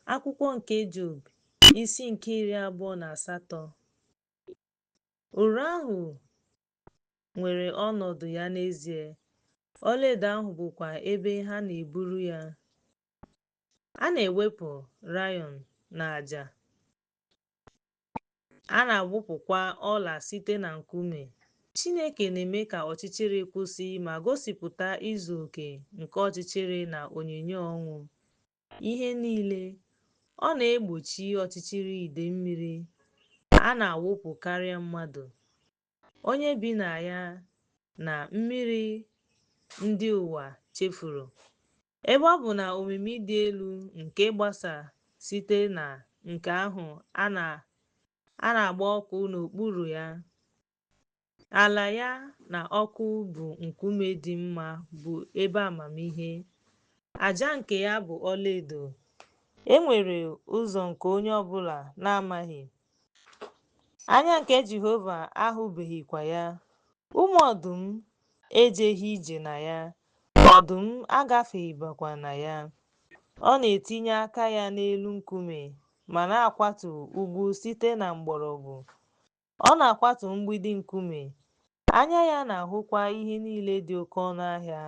Akwụkwọ nke Job, isi nke 28. Uru ahụ nwere ọnọdụ ya n'ezie, ọlaedo ahụ bụkwa ebe ha na-eburu ya. A na-ewepụ rayon na aja, a na-agbụpụkwa ọla site na nkume. Chineke na-eme ka ọchịchịrị kwụsị ma gosipụta izu oke nke ọchịchịrị na onyinyo ọnwụ ihe niile. Ọ na-egbochi ọchịchịrị idei mmiri a na-awụpụ karịa mmadụ, onye bi na ya na mmiri ndị ụwa chefuru. Ebe ọ bụ na omimi dị elu nke gbasa site na nke ahụ a na-agba ọkụ n'okpuru ya, ala ya na ọkụ bụ nkume dị mma bụ ebe amamihe, aja nke ya bụ ọlaedo. E nwere ụzọ nke onye ọ bụla na-amaghị, anya nke Jehova ahụbeghịkwa ya. Ụmụ ọdụm ejeghị ije na ya, ọdụm agafeghịkwa na ya. Ọ na-etinye aka ya n'elu nkume ma na-akwatu ugwu site na mgbọrọgwụ. Ọ na-akwatu mgbidi nkume, anya ya na-ahụkwa ihe niile dị oke ọnụ ahịa.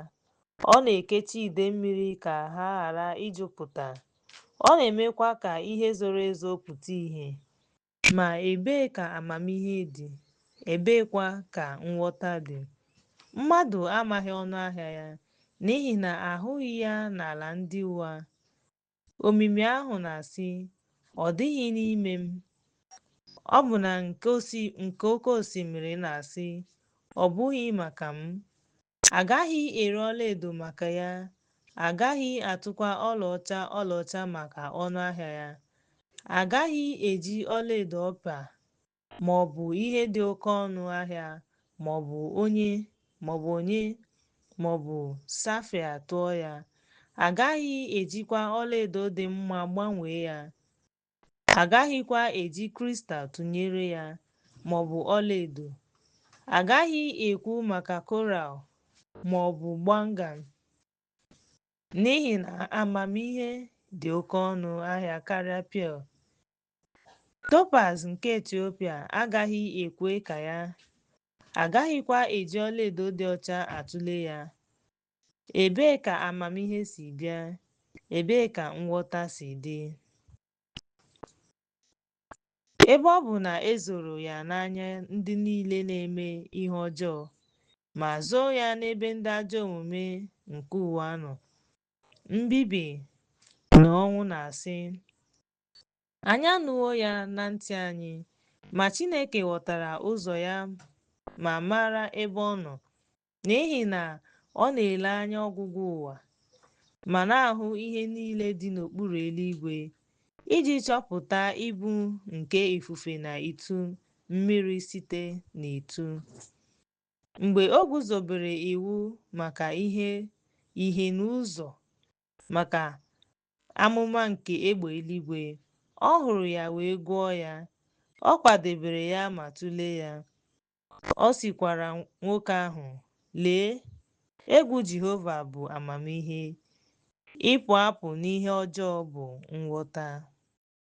Ọ na-ekechi idei mmiri ka ha ghara ijupụta, ọ na-emekwa ka ihe zoro ezo pụta ìhè. Ma ebee ka amamihe dị, ebeekwa ka nghọta dị? Mmadụ amaghị ọnụ ahịa ya, n'ihi na a hụghị ya n'ala ndị ụwa. Omimi ahụ na-asị, Ọ dịghị n'ime m. Ọbụna nke oke osimiri na-asị, Ọ bụghị maka m. A gaghị ere ọlaedo maka ya, a gaghị atụkwa ọlaọcha ọlaọcha maka ọnụ ahịa ya. A gaghị eji ọlaedo Ọfịa ma ọ bụ ihe dị oke ọnụ ahịa ma ọ bụ onye ma ọ bụ safaia tụọ ya. A gaghị ejikwa ọlaedo dị mma gbanwee ya. A gaghịkwa eji kristal tụnyere ya, ma ọ bụ ọlaedo. A gaghị ekwu maka koral ma ọ bụ gbangan, n'ihi na amamihe dị oke ọnụ ahịa karịa pearl. Topaz nke Etiopia agaghị ekwe ka ya, a gaghịkwa eji ọlaedo dị ọcha atụle ya. Ebee ka amamihe si bịa? Ebee ka nghọta si dị? Ebe ọ bụ na e zoro ya n'anya ndị niile na-eme ihe ọjọọ, ma zoo ya n'ebe ndị ajọ omume nke ụwa nọ, mbibi na ọnwụ na-asị, Anyị anụwo ya na ntị anyị, ma Chineke ghọtara ụzọ ya ma mara ebe ọ nọ, n'ihi na ọ na-ele anya ọgwụgwụ ụwa ma na-ahụ ihe niile dị n'okpuru eluigwe, iji chọpụta ibu nke ifufe na itu mmiri site n'etu. Mgbe o guzobere iwu maka ihe ìhè na ụzọ maka amụma nke egbe eluigwe, ọ hụrụ ya wee gụọ ya, ọ kwadebere ya ma tụlee ya. Ọ sịkwara nwoke ahụ, Lee, egwu Jehova bụ amamihe, ịpụ apụ n'ihe ọjọọ bụ nghọta.